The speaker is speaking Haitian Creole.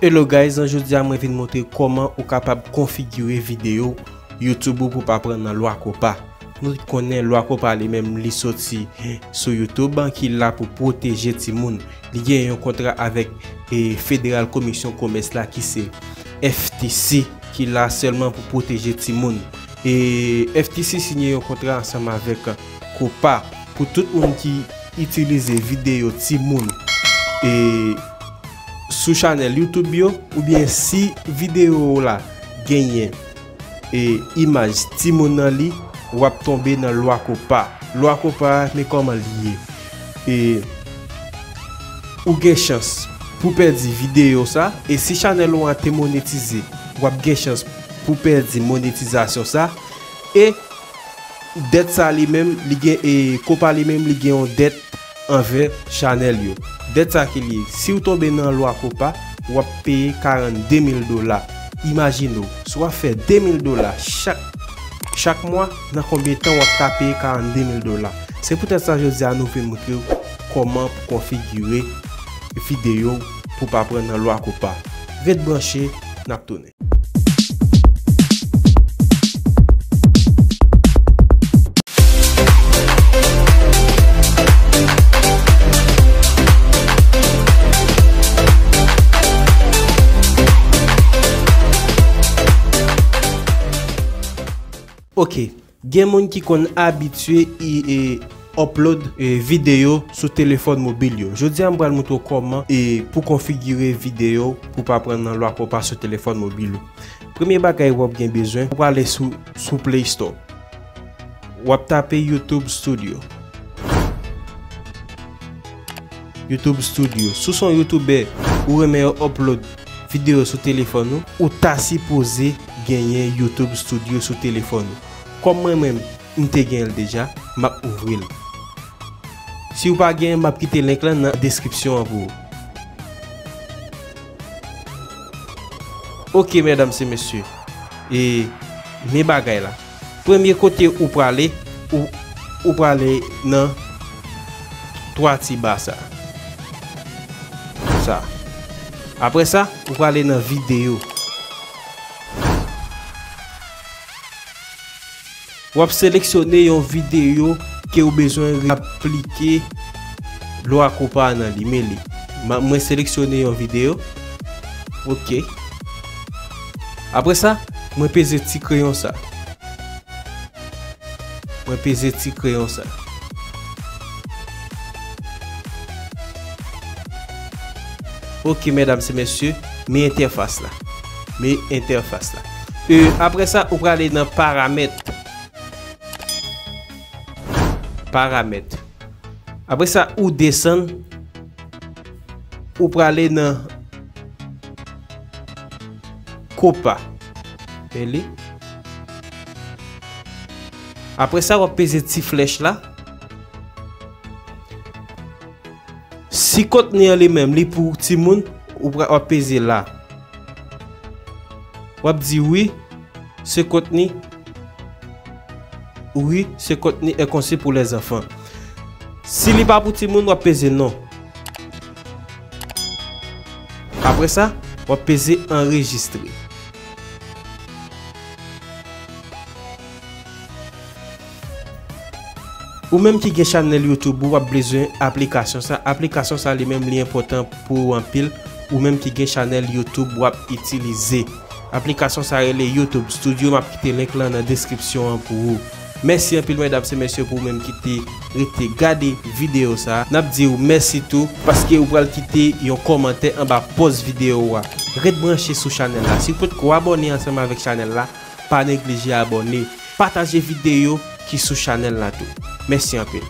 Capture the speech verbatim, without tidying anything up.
Hello guys, jodi a mwen vin montre kòman ou kapab konfigire videyo YouTube ou pou pa pran nan lwa kopa. Nou tout konnen lwa kopa li menm li soti sou YouTube ki la pou pwoteje timoun. Li gen yon kontra avèk e, Federal Komisyon Komès la ki se F T C ki la sèlman pou pwoteje timoun. E F T C siyen yon kontra ansanm avèk kopa pou tout moun ki itilize videyo timoun e sou chanèl YouTube yo, oubyen si videyo w la genyen e imaj timoun nan li, w ap tonbe nan lwa kopa. Lwa kopa, men kòman li ye. E ou gen chans pou pèdi videyo sa, e si chanèl ou an te monetize, w ap gen chans pou pèdi monetizasyon sa. E dèt sa li menm, li gen, e kopa li menm, li gen yon dèt anvè chanèl yo. Dèt sa ki li ye, si w tonbe nan lwa kopa, w ap peye karannde mil dola. Imajine w, si w ap fè de mil dola chak, chak mwa, nan konbyen tan w ap ka peye karannde mil dola? Se poutèt sa jodi a nou vin montre w kòman pou konfigire videyo pou pa pran nan lwa kopa. Ret branche, n ap tounen. Ok, gen moun ki konn abitye i, e, upload, e, videyo sou telefòn mobil yo. Jodi a m pral montre w kòman e pou konfigire videyo pou pa pran nan lwa kopa sou telefòn mobil ou. Premye bagay w ap gen bezwen, w prale sou, sou Play Store. W ap tape YouTube Studio. YouTube Studio. Si w se yon youtubè, ou renmen upload videyo sou telefòn ou, ou ta sipoze genyen YouTube Studio sou telefòn ou. Kòm mwen menm, m te gen l deja, m ap ouvri l. Si w pa gen, m ap kite link lan nan deskripsyon an pou ou. Ok, medam e mesye, e men bagay la. Premye kote ou prale, ou, ou prale nan twa ti ba sa. Sa. Apre sa, ou prale nan videyo. W ap seleksyone yon videyo ke w bezwen aplike lwa kopa nan li, men li. Ma-, mwen seleksyone yon videyo. Ok. Apre sa, mwen peze ti kreyon sa. Mwen peze ti kreyon sa. Ok, medam e mesye, men entèfas la. Men entèfas la. E, apre sa, ou prale nan paramèt. Paramèt. Apre sa, ou desann. Ou prale nan kopa. Men li. Apre sa, w ap peze ti flèch la. Si kontni an li menm, li pou timoun, ou pra-, w ap peze la. W ap di wi, ce contenu, oui, ce contenu est conçu pour les enfants. Si li pa pou timoun, w ap peze non. Apre sa, w ap peze anrejistre. Ou menm ki gen chanèl YouTube, ou ap bezwen aplikasyon sa. Aplikasyon sa li menm li enpòtan pou ou anpil. Ou menm ki gen chanèl YouTube w ap itilize. Aplikasyon sa rele YouTube Studio, m ap kite link lan nan deskripsyon an pou ou. Mèsi anpil, medam e mesye, pou ou menm ki te rete gade videyo sa. N ap di w mèsi tou, paske ou pral kite yon kòmantè anba pòs videyo a. Ret branche sou chanèl la. Si w potko abòne ansanm avèk chanèl la, pa neglije abòne. Pataje videyo ki sou chanèl la tou. Mèsi anpil.